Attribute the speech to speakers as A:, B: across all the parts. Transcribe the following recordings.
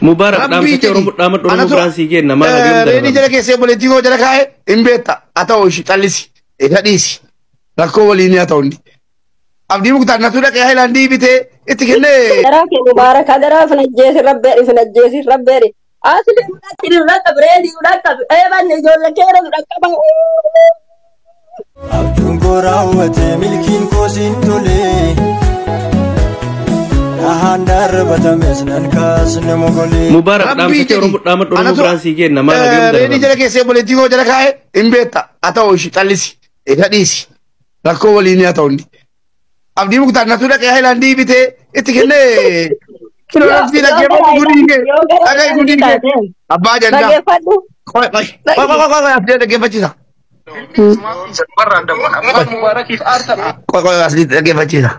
A: Mubaarak
B: Rabbii
A: dhaamsa kee
B: jedhi.
A: Oromoo dhaamadhu Oromoo
B: Anatu
A: biraan sii kenna maal hagam
B: reedii
A: dararama.
B: jala keessee obboleettii koo jala kaa'e hin beekta. Haa ta'u ishii callisi. Isa dhiisi. Rakkoo waliin haa ta'u inni. Abdii Muktaar natu dhaqee Haayilaandii bitee itti kennee.
C: Adaraa kee Mubaarak adaraa of hin ajjeesin rabbeedhi of hin ajjeesin rabbeedhi. Asli fudhatti irra qabi reedii dhaqqabi eebanne ijoollee keera dhaqqaba.
D: Abjuun koo raawwate milkiin koo siin tole. Dhahaan darbatames nan kaasne mogolee.
A: Mubaarak
B: Rabbii
A: dhaamsa kee
B: jedhi.
A: Oromoo dhaamadhu Oromoo
B: Anatu
A: biraan sii kenna maal hagam
B: reedii
A: dararama.
B: jala keessee obboleettii koo jala kaa'e hin beekta. Haa ta'u ishii callisi. Isa dhiisi. Rakkoo waliin haa ta'u inni. Abdii Muktaar natu dhaqee Haayilaandii bitee itti kennee. Kiloo
C: Yoo
B: laftii
C: yoo gara
B: dhaggeeffadhu gudii kee.
C: yoo gara
B: Dhaga'i
C: Haayilaandii
B: gudii kee.
C: taate
B: Abbaa jandaa.
C: dhaggeeffadhu.
B: Qoy qoy qoy qoy qoy asli dhaggeeffachiisa. Qoy qoy asli dhaggeeffachiisa.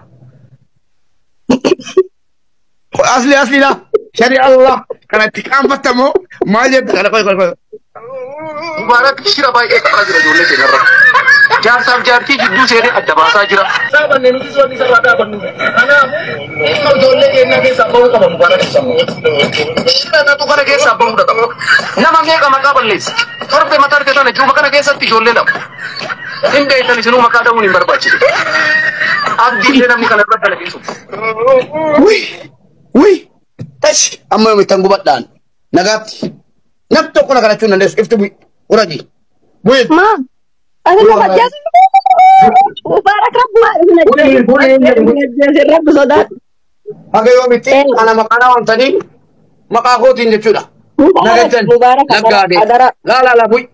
B: Qoy asli asli la. Shari Allah kanatti qaanfattamoo maal jetta kana qoy qoy qoy.
E: Mubaarak shira baay'ee qabaa jira ijoollee keenya irra. Jaarsaaf jaartii jidduu seenee adda baasaa jira. Dhaabanne nuti wanni isarraa dhaabannu. Kanaafuu dhimma ijoollee keenyaa keessaa bahuu qaba Mubaarak. Shira natu kana keessaa bahuu qaba. Nama meeqa maqaa balleessa. Torbe mataa arge tana jiru kana keessatti ijoollee lama. Hin beektan isinuu maqaa dha'uun hin barbaachisu. Abdiillee namni kana irra dalageessu.
B: Wuy wuy tash amma yoom ittan gubadhaan nagaatti. Nam tokko na kadhachuu hin dandeessu ifti bu'i uraji bu'i.
C: Ma ati lafa ajjeesin Mubaarak rabbi of hin
B: Bu'i
C: ajjeesin
B: bu'i
C: rabbeedhi of hin ajjeesin rabbi sodaadhu.
B: Haga yoomitti ana maqaa na waamtanii maqaa kootiin jechuudha.
C: Mubaarak
B: Nagattan
C: Mubaarak adaraa
B: naggaadee
C: adaraa
B: laa laa laa bu'i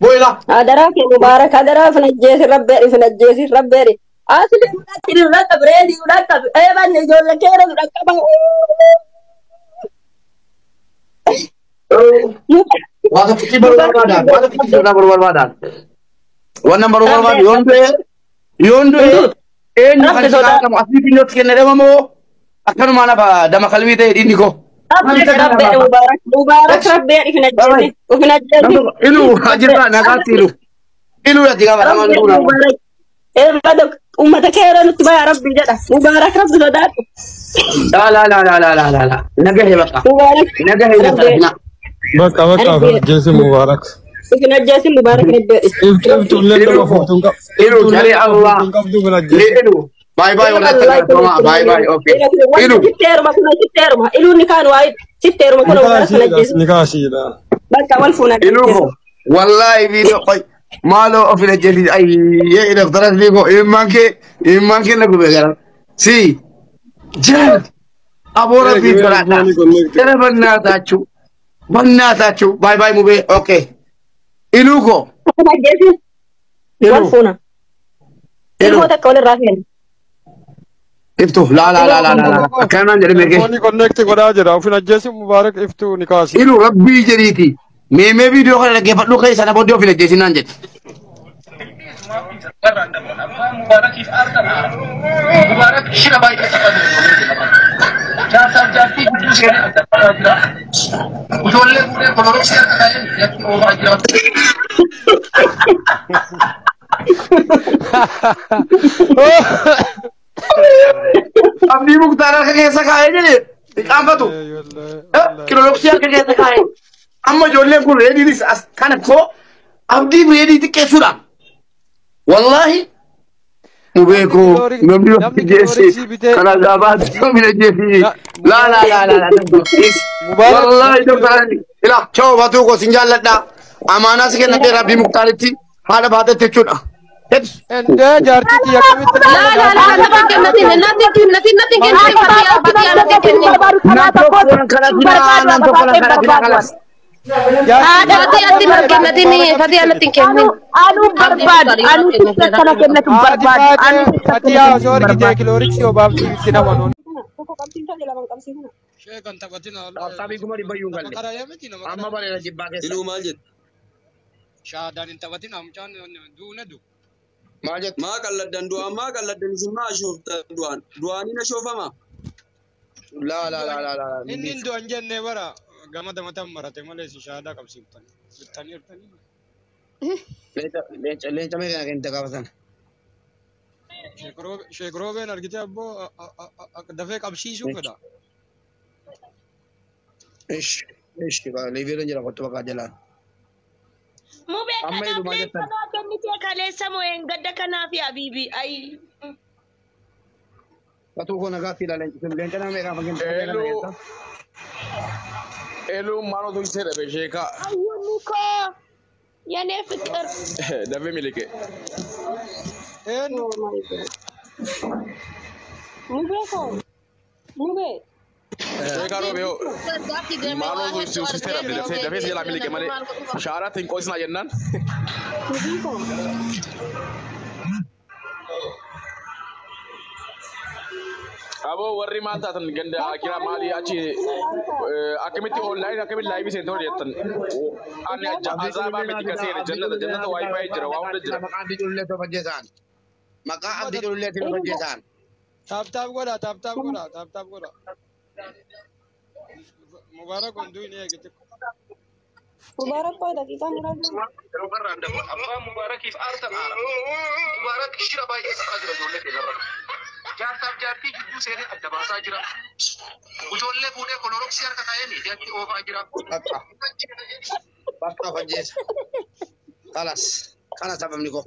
B: bu'i laa.
C: adaraa kee Mubaarak adaraa of hin ajjeesin rabbeedhi of hin ajjeesin rabbeedhi. Asli fudhatti irra qabi reedii dhaqqabi eebanne ijoollee keera dhaqqaba.
B: Waa tokkichi baruu barbaadaan waa tokkichi sirraa baruu barbaadaan. Wannan baruu barbaadu yoon du'e yoon du'e eenyu kan
C: Rabbi
B: itti
C: sodaadhu.
B: gaafatamu asii biyyootti kenne dhamamoo akkanumaan hafa dama qalbii ta'e dhiinni koo.
C: Rabbi rabbi Mubaarak Mubaarak rabbeedhi of hin ajjeesin of hin ajjeesin.
B: Iluu ajirraa nagaatti iluu. Iluu ati gaafatamaan
C: Rabbi
B: duuna.
C: Mubaarak eebada uummata keera nutti baya rabbi jedha Mubaarak rabbi sodaadhu.
B: Laa laa laa laa laa laa laa laa. Nagahe baqa.
C: Mubaarak
B: Nagahe
C: rabbi
B: jaalladhina.
F: Bakka bakka
C: rabbi
F: ajjeese Mubaarak.
C: of hin ajjeesin Mubaarak rabbeedhi.
F: Iftuullee
B: Iluu
F: nama
B: koo.
F: fuutuun qabdu.
B: Iluu
F: Iftuullee
B: shari
F: nama
B: Allah.
F: fuutuun qabdu kun
B: Ni
F: ajjeese.
B: iluu. Baay baay walaatti galatoomaa. Baay baay okay. Iluu.
C: Sitteeruma kun sitteeruma iluun ni kaan waa'ee sitteeruma kun
F: Nikaa
C: Mubaarak kan
F: ishiidha.
C: ajjeesin
F: Nikaa ishiidha.
C: bakka wal fuuna
B: Iluu
C: ajjeesin.
B: koo. Wallaahi viidiyoo qoy. Maaloo of hin ajjeesin. Ayyee doktora Aslii koo imimmaan kee na gube garan. Si. Jaan. Aboo
F: Eegi
B: rabbii
F: mee
B: sodaadhaa.
F: foonii connect.
B: Jara bannaataachuu. Bannaataachuu. Baay baay mubee. Okay. Iluu koo.
C: Kan ajjeesin wal
B: Iluu.
C: fuuna
B: Iluu.
C: ilmoo takka walirraa feena.
B: Iftu laa laa laa laa laa laa. Akkanaan jedhe meeqee.
F: Foonii connect godhaa jira. Ofin ajjeese Mubaarak iftuu nikaa ishiidha.
B: Iluu rabbii jedhiiti. Meemee viidiyoo kana dhaggeeffadhu keessa sana booddee of hin ajjeesinaan jedhe.
E: Mubaarak shira baay'ee qabaa jira ijoollee keenya irra. Jaarsaaf jaartii jidduu seenee adda baasaa jira. Ijoollee fuudhee koloroksii harka kaa'ee yakki oofaa jira.
B: Abdii Muktaar harka keessa kaa'ee jedhe qaanfatu. Kiloloksii harka keessa kaa'ee. Amma ijoolleen kun reediinis as kana koo abdii reedii xiqqeessuudha. Wallaahi nu beeku namni of
F: Namni
B: ajjeese
F: kilooreksii bitee
B: kana gaabaatti namni ajjeese. Laa laa laa laa laa.
F: Mubaarak
B: Wallaahi
F: namni
B: doktora ila choo batuu koo sin jaalladha. Amaanaa si kennadhee rabbii Muktaaritti haadha baatetti jechuudha.
F: Endee jaartii kiyya akkamitti
G: La la la natti kennatin natti kennatin natti kennatin fatiyaa fatiyaa natti kennin.
B: Nam tokko nan kadhatinaa nam tokko nan kadhatinaa kalas.
F: jaartii
G: Fatiyaa natti kennatin fatiyaa natti kennin.
H: Anuu barbaadu anuu sitti akkana kennatu
F: haati
H: barbaadu
F: baate
H: anuu sitti akkana
F: fatiyaa
H: kennatu
F: osoo argite
H: barbaadu.
F: kilooriksii obaaftii itti nama nuun.
C: Tokko qabsiifata lama qabsiifata.
I: Sheekan taphatina
B: Dhaabbii kuma dhibba iyyuu hin
I: nama
B: galle.
I: qara miti nama
B: Amma
I: qara
B: bareeda jibbaa keessa.
J: Iluu maal jette?
I: shaadaan hin taphatina mucaan duune du.
B: Maal jette?
J: Maa qalladdan du'aan maa qalladdan isin maa ashooftan du'aan? Du'aan hin ashoofama?
B: Laa laa laa laa laa.
I: Inni hin du'an jenne bara gama damatan marate malee si shaadaa qabsiiftan. Bittanii hirtanii.
B: Leenca leenca leenca meeqa kennite gaafa sana?
I: Sheekroobeen argite abboo dafee qabsiisuu fedha.
B: Ish ish liiviirra jira kottu bakka jalaan.
H: Mubee
B: Amma
H: kanaaf
B: ilumaa jettan.
H: leenca kennitee kaleessa mo'een gadda kanaaf abiibi ayi.
B: Fatuu koo nagaa fi ilaalee leenca nama meeqaa fakkeenya
K: Elu
B: kana
K: elu maaloo ishee dhabe sheekaa
H: Ayyuun koo የኔ ፍቅር
K: dafee miliqe.
I: Eenyu
C: Oh my God. Mubee koo mubee.
K: Sheekaa roobee hoo
G: Gaaffi deemee
K: maaloo
G: waa hedduu
K: ishee
G: argee
K: dhabde dafee dafee si jalaa miliqe malee
G: maal godhu qaba.
K: shaaraatti hin qoosnaa jennaan.
C: Mubee koo.
K: Aboo warri maal taatan ganda akiraa maalii achi akkamitti online akkamitti live seentoo jettan. Ani
B: Abdii
K: azaabaa
B: culullee
K: miti
B: naa
K: ka
B: fidaa
K: seene
B: abdii
K: jannata
B: culullee
K: jannata
B: naa fidaa
K: wifi jira waa hunda jira.
B: maqaa abdii culullee tofa jeesaan. Maqaa abdii culullee tofa jeesaan.
I: Taap taap godha taap taap godha taap taap godha. Mubaarak hunduu hin eegite.
C: Mubaarak koo daqiiqaa muraasa.
E: Yeroo dabu abbaan Mubaarakiif aartan aara. Mubaarak shira baay'ee sa'aa jira ijoollee keenya irra. Jaarsaaf jaartii gidduu seenee adda baasaa jira. Ijoollee fuudhee koloroksii harka kaa'ee miidiyaatti oofaa jira.
B: Bakka bakka fajjeessa. Kalas kana sababni koo.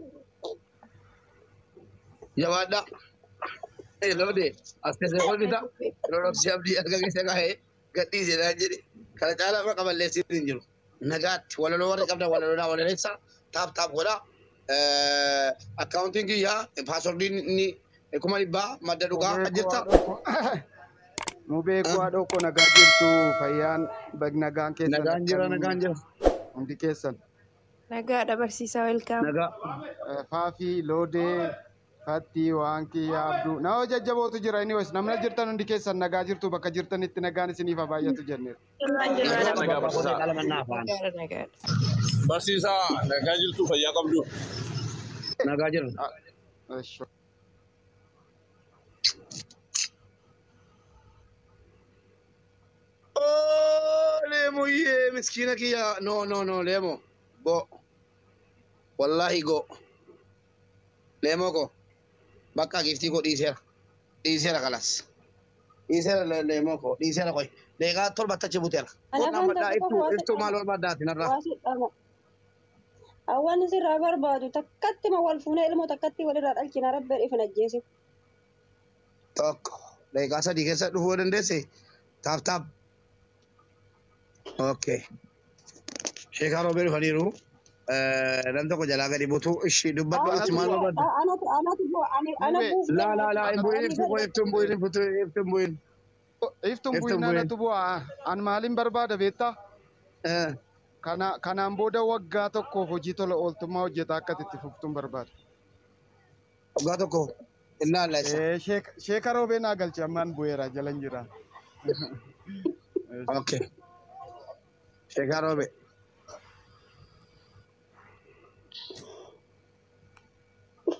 B: Jabaadha. Loode as keessa kolfita. Koloroksii abdii harka keessa kaa'ee gadhiisee naan jedhe. Kana caalaa maqa balleessiin hin jiru. Nagaatti walaloo warri qabdan walaloo walaleessa taap taap godha. Akkaawuntiin kiyyaa paaswordiin inni 100,000 madda dhugaa jirta.
L: Mubee koo haadhoo koo nagaa jirtu fayyaan nagaan keessan
B: Nagaan jira
L: akkamii
B: nagaan jira.
L: hundi keessan.
M: Nagaadha barsiisaa welkaam.
B: Nagaa.
L: Faafii loodee fattii waan kiyyaa abduu nama jajjabootu jira anyways namna jirtan hundi keessan nagaa jirtu bakka jirtanitti nagaan isiniif haa baay'atu jenneera.
K: Nagaa nagaa barsiisaa.
M: Nagaadha nagaadha.
K: Barsiisaa nagaa jirtu fayyaa qabdu.
B: Nagaa jira. Oh, Lemo yee miskiina kiyya. No no no Lemo. Go. Wallahi go. Lemo ko. Bakka giftii koo dhiiseera. Dhiiseera kalas. Dhiiseera Lemo ko. Dhiiseera qoy. Deeqaa torba achi buteera.
C: Ana
B: Kun
C: kan
B: amma
C: tokko
B: iftuu
C: qofa
B: iftuu maal barbaaddaati narraa.
C: waa si dhama. Hawwan sirraa barbaadu takkatti ma wal fuunee ilmoo takkatti walirraa dhalchina rabbee ifin ajjeese.
B: Tokko. Deeqaa sadii keessa dhufuu dandeesse. Taap taap. Okay. Sheekaa roobee dhufaniiru. Nam tokko jalaa gadi butu ishii dubbadhu ati maal barbaadda?
C: Anatu anatu ana
L: Mubee
C: buuf
B: Laa laa laa hin bu'in
C: ani
B: iftuu
C: gadi.
B: iftuu hin bu'in iftuu iftuu hin bu'in.
L: Iftuun
B: Iftuu hin
L: bu'inaa
B: bu'in.
L: natu bu'aa an maaliin barbaada beektaa? Kanaan booda waggaa tokkoof hojii tola ooltummaa hojjetaa akka itti fuftuun barbaada.
B: Waggaa tokko innaa allaisa.
L: Sheeka roobee naa galche ammaan bu'eera jalan jira.
B: Okay. Sheekaa roobee.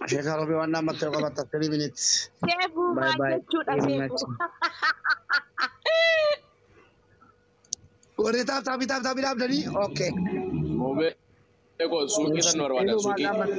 B: Sheekaa roobee waan namatti yoo qabatta 3 minutes.
H: Seefuu
B: Bye
H: maal
B: bye.
H: jechuudha
B: Very much.
H: seefuu.
B: Warri taap taapii taap taapii dhaabdanii? Okay.
K: Mubee koo suuqii san nu barbaada
B: Ilumaa
K: suuqii.
B: dhaabbata.